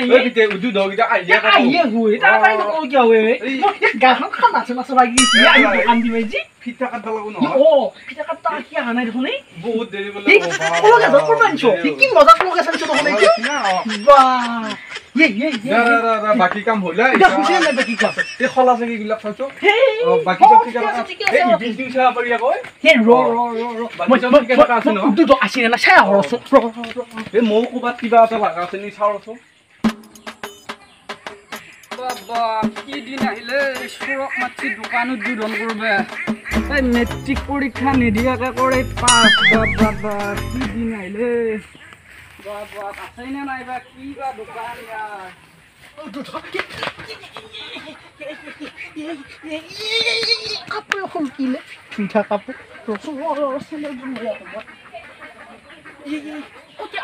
এই পিতে উদু দগিটা আইয়া আইয়ে হুই তাড়াতাড়ি নকৰো কিয় ৱে মই গাখন খানা আছে মাছ লাগি গৈছে আমি দোকান দিম আজি ফিটা কাটবা লাগো নহয় অ ফিটা কাটতা কি আহা নাই দেখোন এই বহুত দেৰি বোলে কলগেছ ক'ৰ পৰা আনিছ কি মজা কলগেছ আনিছ দেখোন এইটো বাহ ये ये না না না বাকি কাম হইলা এটা খুশি নাই বাকি কাম এই খলা চাকি গিলা খাইছো বাকি সব ঠিক আছে এই বিলটো চাব পাৰি আকৌ হে ৰ ৰ ৰ ৰ মই ঠিক আছে ন তুই তো আসি না ছায়া হৰছ ৰ ৰ এই মৌ কোবাত কিবা এটা লাগা আছে নি চাওছো বাবা কি দিন আহিলে চোৰক মাতি দোকান উদ্বোধন কৰবে এই মেট্ৰিক পৰীক্ষা নিদিয়াকে কৰে পাছ বাবা কি দিন আহিলে বাবা আছেই না নাইবা কি বা দোকান ইয়াৰ কাপোৰ খুলকিলে পিঠা কাপোৰ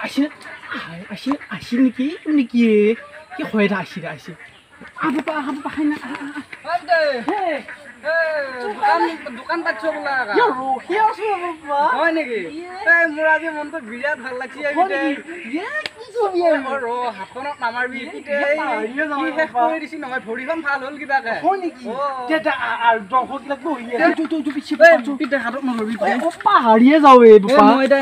আসি আসি আসি নেকি নেকি কি হয় আসি আসি আবু পা খাই না দোকান পাচ্ছ বোলা ৰখি আছো বাবা হয় নেকি এই মোৰ আজি মনটো বিৰাট ভাল লাগছে ৰ হাতখনত নামাৰবি শেষ কৰি দিছি নহয় ভৰিখন ভাল হ'ল কিবাকে হয় নেকি হাতত নধৰবি পাহাৰীয়ে যাওঁ এই মই এতিয়া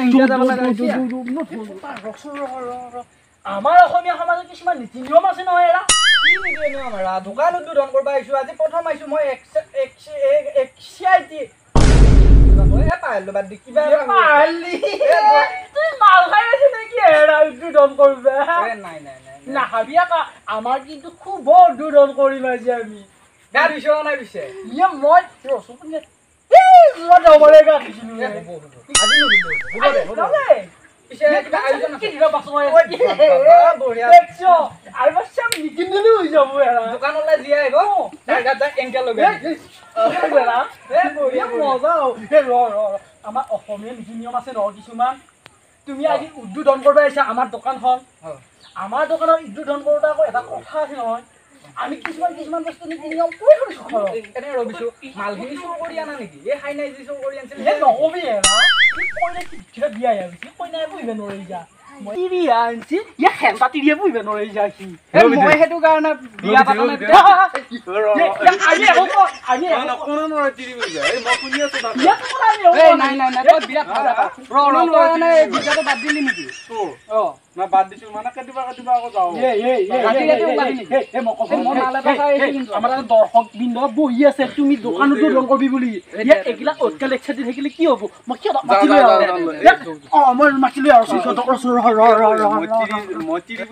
আমাৰ অসমীয়া সমাজত কিছুমান নীতি নিয়ম আছে নহয় এৰা কি নীতি নিয়ম এৰা দোকান উদ্বোধন কৰিব আহিছো আজি প্ৰথম আহিছো মই এক্সাইটি নাখাবি আমাৰ কিন্তু খুব উদ্বোধন কৰিম আজি আমি গা ধুইছ নাই পিছে মই যোৱা দেওবাৰে গা ধুইছিলো পিছে কিবা আয়োজন আছে বঢ়িয়া আৰু চব নিকিনিলেও হৈ যাব এৰা দোকানলৈ যি আহিব তাৰ গাত যাই এংকে লগাই বঢ়িয়া মজা ৰ ৰ আমাৰ অসমীয়া নীতি নিয়ম আছে নহয় কিছুমান তুমি আজি উদ্বোধন কৰিব আহিছা আমাৰ দোকানখন আমাৰ দোকানত উদ্বোধন কৰোঁতে আকৌ এটা কথা আছে নহয় আমি কিছুমান কিছুমান বস্তু নীতি নিয়ম কৰি থৈছোঁ ঘৰত এনে ৰবিছো মালখিনি চুৰ কৰি আনা নেকি এই খাই নাই যি চুৰ কৰি আনিছিল এই নকবি এৰা কি কইনা কি বিয়া আহিছে কইনাই পুহিব নোৱাৰি যা তিৰিয়া আনছি ইয়া খেলটা তিৰিয়া পুহিব নোৱাৰি যা সি মই সেইটো কাৰণে বিয়া পাতা নাই নাই নাই নাই তই বিৰাট ভাল ৰ ৰ তই মানে বিয়াটো বাদ দিলি নেকি অ না বাদ দিছো মানে কেতিয়াবা কেতিয়াবা আকৌ যাও আমাৰ দৰ্শক বৃন্দ বহি আছে তুমি দোকান উদ্বোধন কৰিবি বুলি ইয়াত এইগিলা অটকাল একচাইড থাকিলে কি হ'ব মই সিহঁতক মাতিলো অ মই মাতিলো আৰু সিহঁতক ৰ ৰ ৰ মই তিৰি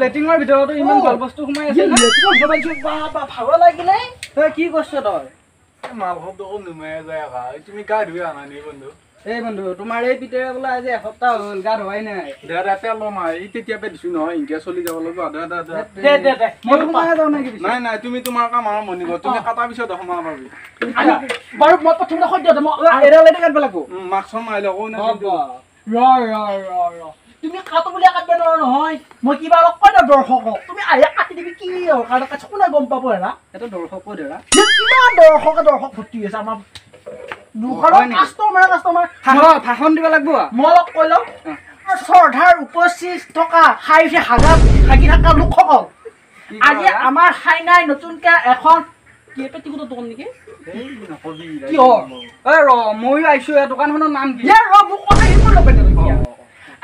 লেট্ৰিনৰ ভিতৰতো ইমান ভাল বস্তু সোমাই আছে ভালো লাগিলে তই কি কৰিছ তই মাল শব্দ নুমাই যায় তুমি গা ধুই আনা নি বন্ধু এই বন্ধু তোমাৰ এই পিতেৰে বোলে আজি এসপ্তাহ হ'ল গা ধোৱাই নাই দে দে তেল নাই এই তেতিয়া পে দিছো নহয় ইনকে চলি যাব লাগিব দে দে দে দে দে দে মই সোমাই যাওঁ নেকি নাই নাই তুমি তোমাৰ কাম আৰম্ভণি কৰ তুমি কাটাৰ পিছত সোমাব পাৰবি বাৰু মই প্ৰথমতে সদ্য মই এৰা লাইটে কাটিব লাগিব মাস্কখন মাৰি লওঁ না ৰ ৰ ৰ ৰ তুমি কাটো বুলি কাটিব নোৱাৰো নহয় মই কিবা অলপ কৈ দিওঁ দৰ্শকক তুমি আহি কাটি দিবি কি কাৰণে কোনে গম পাব হেৰা এটা দৰ্শকো ধৰা কিমান দৰ্শকে দৰ্শক ভৰ্তি হৈছে আমাৰ কাষ্টমাৰ কাষ্টমাৰ ভাষণ দিব লাগিব মই অলপ কৈ লওঁ শ্ৰদ্ধাৰ উপস্থিত থকা খাই উঠি হাগা হাগি থকা লোকসকল আজি আমাৰ খাইনাই নতুনকে এখন কি পেটিকোটৰ দোকান নেকি কিহৰ ৰ ময়ো আহিছো এই দোকানখনৰ নাম কি ৰ মোক কথা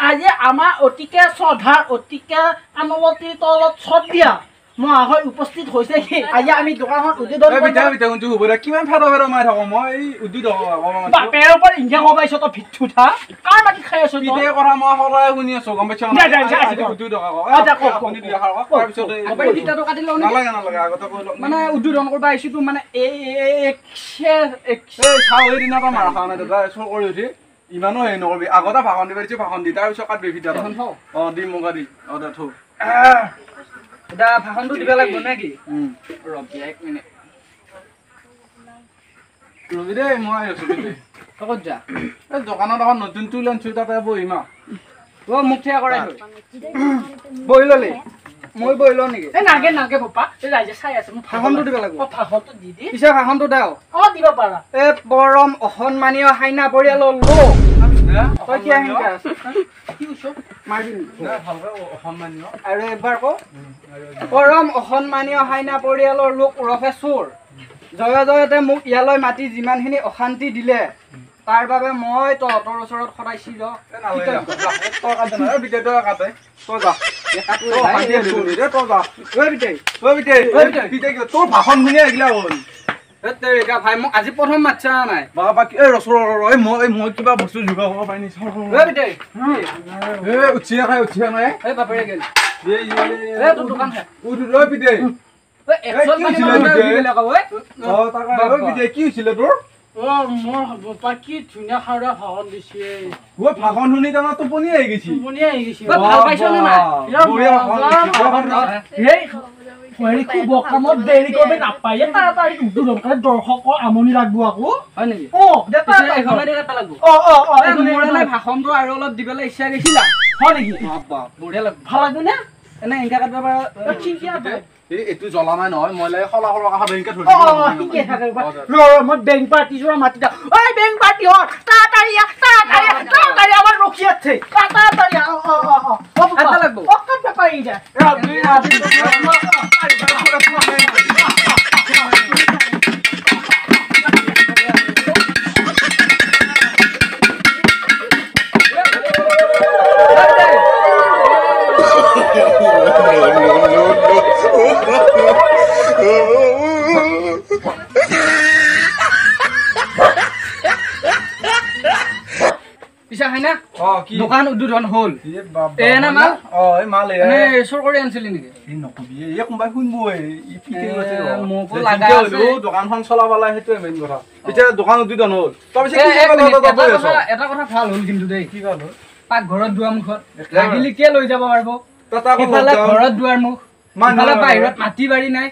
আজি আমাৰ অতিকে শ্ৰদ্ধাৰ অতিকে আনলতিৰ তলত চত দিয়া মহাশয় উপস্থিত হৈছে কি আজি আমি দোকানখন উদ্বোধন কৰিম। কিমান ফেৰ ফেৰ মাৰি থাকো মই এই উদ্বোধন বাপেৰ ওপৰত ইংগা ক'ব পাইছ তই ভিতথুঠা কাৰ মাটি খাই আছ তই কথা মই সদায় শুনি আছো গম পাইছ। নালাগে নালাগে আগতে কৈ মানে উদ্বোধন কৰিব আহিছো তো মানে এই চাওঁ সেইদিনা পৰা মাৰা খোৱা নাই দাদা চোৰ কৰি উঠি ইমানো হেৰি নকৰিবি আগতে ভাষণ দিব দিছো ভাষণ দি তাৰপিছত কাটবি ফিটা অ দি মোক দি অ দে থ এটা ভাষণটো দিব লাগিব নে কি ৰবি এক মিনিট ৰবি দেই মই আছো ক'ত যা এই দোকানত এখন নতুন টুল আনছো তাতে বহিম অ মোক থিয়া কৰাই থৈ বহি ললি মই বহি লওঁ নেকি এই নাগে নাগে বাপা এই ৰাইজে চাই আছে মোক ভাষণটো দিব লাগিব অ ভাষণটো দি দি পিছে ভাষণটো দাও অ দিব পাৰা এই পৰম অসন্মানীয় হাইনা পৰিয়ালৰ লোক তই কি আহিনকা কি কৈছ মাৰিবি নেকি ভালকে অসন্মানীয় আৰু এবাৰ ক পৰম অসন্মানীয় হাইনা পৰিয়ালৰ লোক ওৰফে চোৰ জয় জয়তে মোক ইয়ালৈ মাতি যিমানখিনি অশান্তি দিলে তাৰ বাবে মই তহঁতৰ ওচৰত সদায় চিৰ তোৰ ভাষণ শুনি আহিলা হ'ল ভাই মোক আজি প্ৰথম মাতছা নাই মই কিবা বস্তু যোগাৰ কৰিব পাৰি কি হৈছিলে তোৰ অ মোৰ বাপা কি ধুনীয়া খাৰুৱা ভাষণ দিছে ঐ ভাষণ শুনি তাৰমানে টোপনি আহি গৈছি টোপনি আহি গৈছি ভাল পাইছ নে নাই হেৰি খুব কামত দেৰি কৰিব নাপায় তাড়াতাড়ি উদ্বোধন কৰে দৰ্শকৰ আমনি লাগব আকৌ হয় নেকি অ অ অ অ ভাষণটো আৰু অলপ দিবলৈ ইচ্ছা গৈছিলা হয় নেকি বঢ়িয়া লাগব ভাল লাগব নে এনে এনেকা কাটিব পাৰ ঠিকে আছে এইটো জ্বলা নাই নহয় মই লাগে সলা সলা কাষত এনেকে ধৰি ঠিকে থাকে ৰ মই বেংক পাৰ্টি যোৰা মাতি দা ঐ বেংক পাৰ্টি হ তাড়াতাড়ি তাড়াতাড়ি তাড়াতাড়ি আমাৰ ৰখি আছে তাড়াতাড়ি অ অ অ অ কাটবা লাগব অ কাটবা পাৰি যা দোকান উদ্বোধন হ'ল এনে মাল অ এই মাল এনে চোৰ কৰি আনছিলি নেকি এই নকবি এই কোনোবাই শুনবই মোকো লাগা আছে দোকানখন চলাব লাগে সেইটোৱে মেইন কথা এতিয়া দোকান উদ্বোধন হ'ল তাৰপিছত এটা কথা ভাল হ'ল কিন্তু দেই কি ভাল হ'ল পাকঘৰত দুৱাৰ মুখত লাগিলি কিয় লৈ যাব পাৰিব ইফালে ঘৰত দুৱাৰ মুখ ইফালে বাহিৰত মাটি বাৰী নাই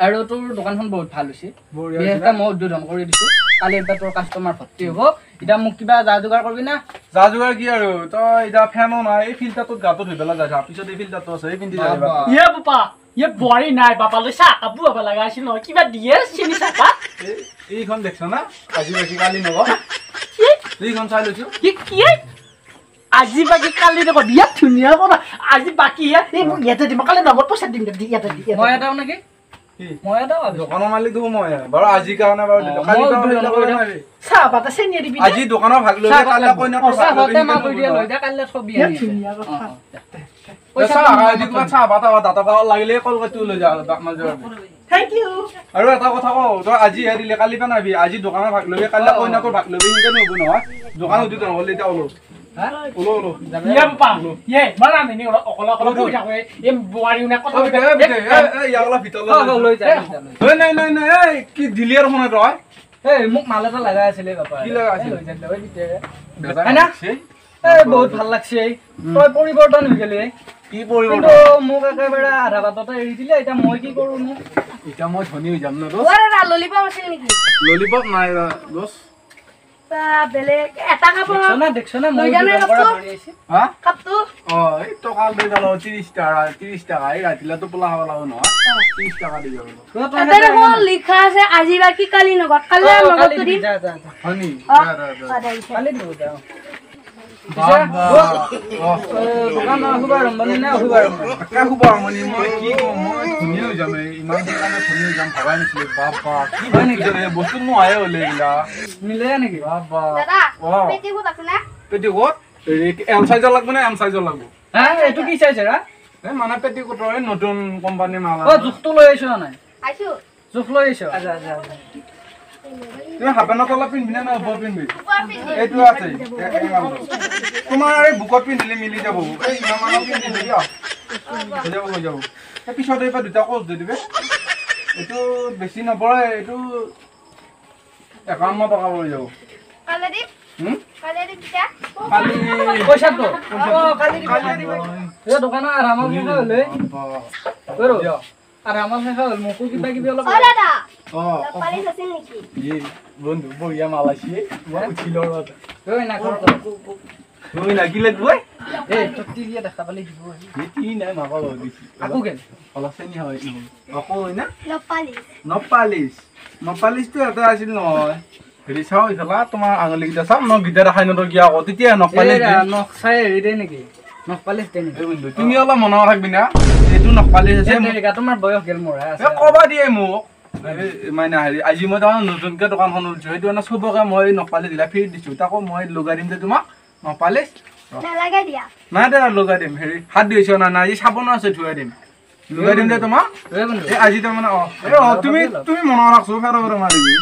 আৰু তোৰ দোকানখন বহুত ভাল হৈছে বিশেষকৈ মই উদ্বোধন কৰি দিছো কালি একবাৰ তোৰ কাষ্টমাৰ ভৰ্তি হ'ব এতিয়া মোক কিবা যা যোগাৰ কৰিবি না যা যোগাৰ কি আৰু তই এতিয়া ফেনো নাই এই ফিল্টাৰটোত গাটো ধুই পেলাই যাই থাক পিছত এই ফিল্টাৰটো আছে এই পিন্ধি যাবি ইয়ে বাপা ইয়ে বোৱাৰী নাই বাপালৈ চাহ কাপোৰ হ'ব লগা আছিল নহয় কিবা দিয়ে চেনি চাহপাত এইখন দেখছ না আজি বাকী কালি নব এইখন চাই লৈছো কি কি আজি বাকী কালি নব বিৰাট ধুনীয়া কথা আজি বাকী এই মোক ইয়াতে দিম কালি নগদ পইচা দিম ইয়াতে দি মই এটাও নেকি মই এটা দোকানৰ মালিক দেখো মই বাৰু আজি কাৰণে বাৰু চাহপাত চেনি দিবি আজি দোকানৰ ভাগ লৈ কালি কইনাটো আৰু এটা কথা কওঁ তই আজি হে দিলে কালি পৰা নাহিবি আজি দোকানৰ ভাগ ল'বি কালি কইনাটোৰ ভাগ ল'বি সেনেকে নহ'ব নহয় দোকান উদ্বোধন হ'ল এতিয়া ওলো মোক মাল এটা লগা আছিলে বহুত ভাল লাগছে তই পৰিৱৰ্তন হৈ গেলি কি পৰিৱৰ্তন মোক একেবাৰে আধা বাটতে এৰি দিলে এতিয়া মই কি কৰো নো এতিয়া মই ধনী হৈ যাম ন ললিপপ আছিল নেকি ললিপপ নাই দোষ বেলেগ এটা কাপ না দেখছ না মই হা কাপটো অ এই টকা লৈ যাব 30 টাকা 30 টাকা এই ৰাতিলা তো পোলা খাব লাগিব নহয় 30 টাকা দি যাব তাতে দেখোন লিখা আছে আজি বাকি কালি নগদ কালি নগদটো দিম হনি কালি দিব যাও দোকান শুভাৰম্ভণি নে শুভাৰম্ভণি শুভাৰম্ভণি মই কি কম মই ধনী হৈ যাম ইমান কাৰণে ধনী হৈ যাম ভবাই নাছিলো বাবা কি হয় নেকি বস্তু নোহায়ে হ'লে এইগিলা মিলে নেকি বাবা দাদা পেটিকোট আছে না পেটিকোট এম চাইজৰ লাগব নে এম চাইজৰ লাগব হা এইটো কি চাইজ ৰা এই মানে পেটিকোটৰ এই নতুন কোম্পানীৰ মাল। অ জোখটো লৈ আহিছ না নাই? আইছো। জোখ লৈ আহিছ? আচ্ছা আচ্ছা। তুমি হাফ পেণ্টৰ তলত পিন্ধিবি নে ওপৰত পিন্ধিবি? এইটো আছে এই মালটো। তোমাৰ এই বুকত পিন্ধিলে মিলি যাব। এই ইমান মানৰ পিন্ধিলে কিয় হৈ যাব, হৈ যাব। এই পিছত এইবাৰ দুটা কোচ দি দিবে। এইটো বেছি নপৰে, এইটো 51 টকা পৰি যাব। কালি দিম। কালি দিম তেতিয়া। কালি পইচাটো অ কালি দিবি। এই দোকানৰ আধা মাল শেষ হ'লে আধা মাল শেষ হ'ল। মোকো কিবা কিবি অলপ। অ দাদা, অ পালিচ আছিল নেকি? এই বন্ধু বঢ়িয়া মাল আছে। মই উঠিলো ৰ। ঐ না কৰ ঐ না কি লাগব? এই তোক টিভিয়ে দেখা পালে দিব। এই টি নাই মাকৰ লগত দিছি। আকৌ কেন অলপ চেনি হয় আকৌ হয় না। নপালিচ। নপালিচ, নপালিচটো এটা আছিল নহয়। হেৰি চাওঁ ইফালা তোমাৰ আঙুলিকেইটা চাম, নখকেইটা দেখাই নদৰ কিয় আকৌ তেতিয়া নখপালিচ। নখ চাই হেৰি দে নেকি? নখপালিচ দে নেকি? এই বন্ধু তুমি অলপ মনত ৰাখবি না, এইটো নখপালিচ আছে। তোমাৰ বয়স গেল মোৰ। এই ক'বা দিয়ে মোক মানে হেৰি আজি মই তাৰমানে নতুনকৈ দোকানখন খুলিছোঁ, সেইটো কাৰণে চবকে মই নখপালিচ দিলা ফ্ৰী দিছোঁ। তাকো মই লগাই দিম যে তোমাক নখপালিচ। নালাগে দিয়া। নাই দে লগাই দিম। হেৰি হাত ধুইছ না? নাই, আজি চাবোনো আছে, ধুৱাই দিম। লগাই দিম দে তোমাক এই আজি তাৰমানে। অ এই তুমি তুমি মনত ৰাখছো, ফেৰ ফেৰ মাৰিবি।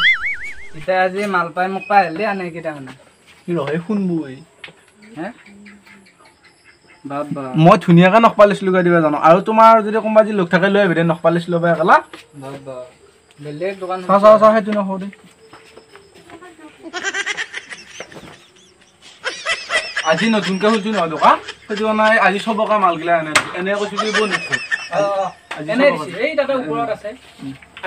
এতিয়া আজি মাল পাই মোক পাই আহিলে আনে কেইটামানে কি ৰহে শুনবো। এই হে বাবা, মই ধুনীয়াকৈ নখপালিচ লগাই দিব জানো। আৰু তোমাৰ যদি কোনোবা যদি লোক থাকে লৈ আহিবি দে, নখপালিচ ল'ব একলা। বাবা বেলেগ দোকান। চাওঁ চাওঁ চাওঁ, সেইটো নকওঁ দে। আজি নতুনকৈ খুলিছোঁ নহয় দোকান, সেইটো কাৰণে আজি চবকে মালগিলা এনে এনে কৈছোঁ কি বন্ধু। এনে দিছে এই তাতে ওপৰত আছে।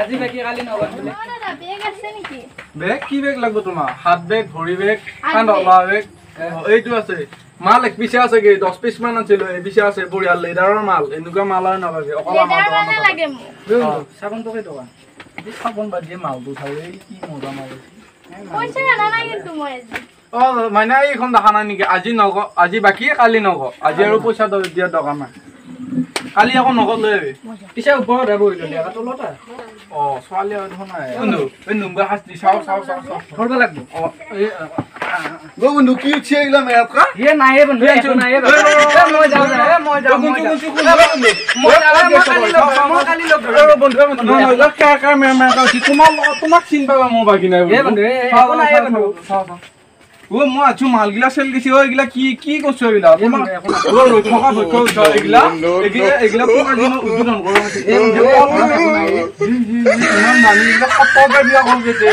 আজি বাকি কালি নগদ বোলে। অ দাদা, বেগ আছে নেকি? বেগ কি বেগ লাগব তোমাৰ? হাত বেগ, ভৰি বেগ, কান্ধ বেগ। এইটো আছে মাল এক পিছে আছে কি 10 পিচ মান আছিলো, এই পিছে আছে বঢ়িয়া লেদাৰৰ মাল। এনেকুৱা মাল আৰু নাপাবি অকল আমাৰ লেদাৰ মালে লাগে মোক। চাবোনটো কেই টকা? এই চাবোন বাদ দিয়ে মালটো চাই, এই কি মজা মাল আছে। পইচা আনা নাই কিন্তু মই আজি। অ মাইনা এইখন দেখা নাই নেকি? আজি নগ, আজি বাকী কালি নগ। আজি আৰু পইচা দিয়াৰ দৰকাৰ নাই, কালি আকৌ নগদ লৈ আহিবি। পিছে ওপৰত বহিলো দিয়া তলত। অ ছোৱালী আৰু দেখোন নাই বন্ধু। এই নুম্বা শাস্তি চাওঁ চাওঁ চাওঁ চাওঁ ধৰিব লাগিব। অ এই অ বন্ধু কি উঠি আহিলা মেয়াত কা? ইয়ে নাই বন্ধু, একো নাই। মই যাওঁ, মই যাওঁ, মই যাওঁ, মই যাওঁ, কালি লগ ধৰিম। বন্ধু নহয় কাৰ কাৰ মেৰ মেৰ তোমাৰ তোমাক চিনি পাবা মোৰ বাকী নাই বন্ধু। একো নাই বন্ধু। অ মই আছো মালগিলা চেল দিছি। অ এইগিলা কি কি কৈছো এইগিলা তোমাৰ থকা ভক্ষ উঠ এইগিলা এইগিলা এইগিলা তোমাক আজি মই উদ্বোধন কৰোঁ। ইমান দামী এইগিলা 70 দিয়া কম কেতে।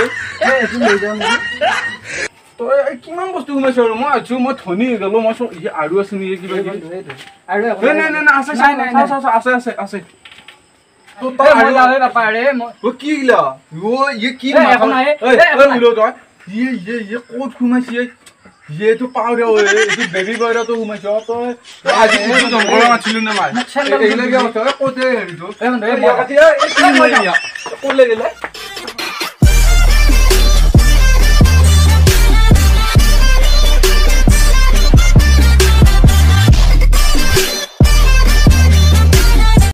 তই কিমান বস্তু সোমাইছো আৰু মই আছো, মই ধনী হৈ গ'লো। মই আৰু আছে নেকি কিবা কিবি? নাই নাই নাই আছে আছে আছে আছে। কি গিলা কি তই ইয়ে ইয়ে ইয়ে ক'ত সোমাইছে? ইয়েটো পাউডাৰ, এইটো বেবী পাউডাৰটো সোমাইছ তই। আজি জংঘলত মাতিছিলো নে মাই? এইগিলা কিয় কৈছ? ক'তে হেৰিটো ক'লে গেলে?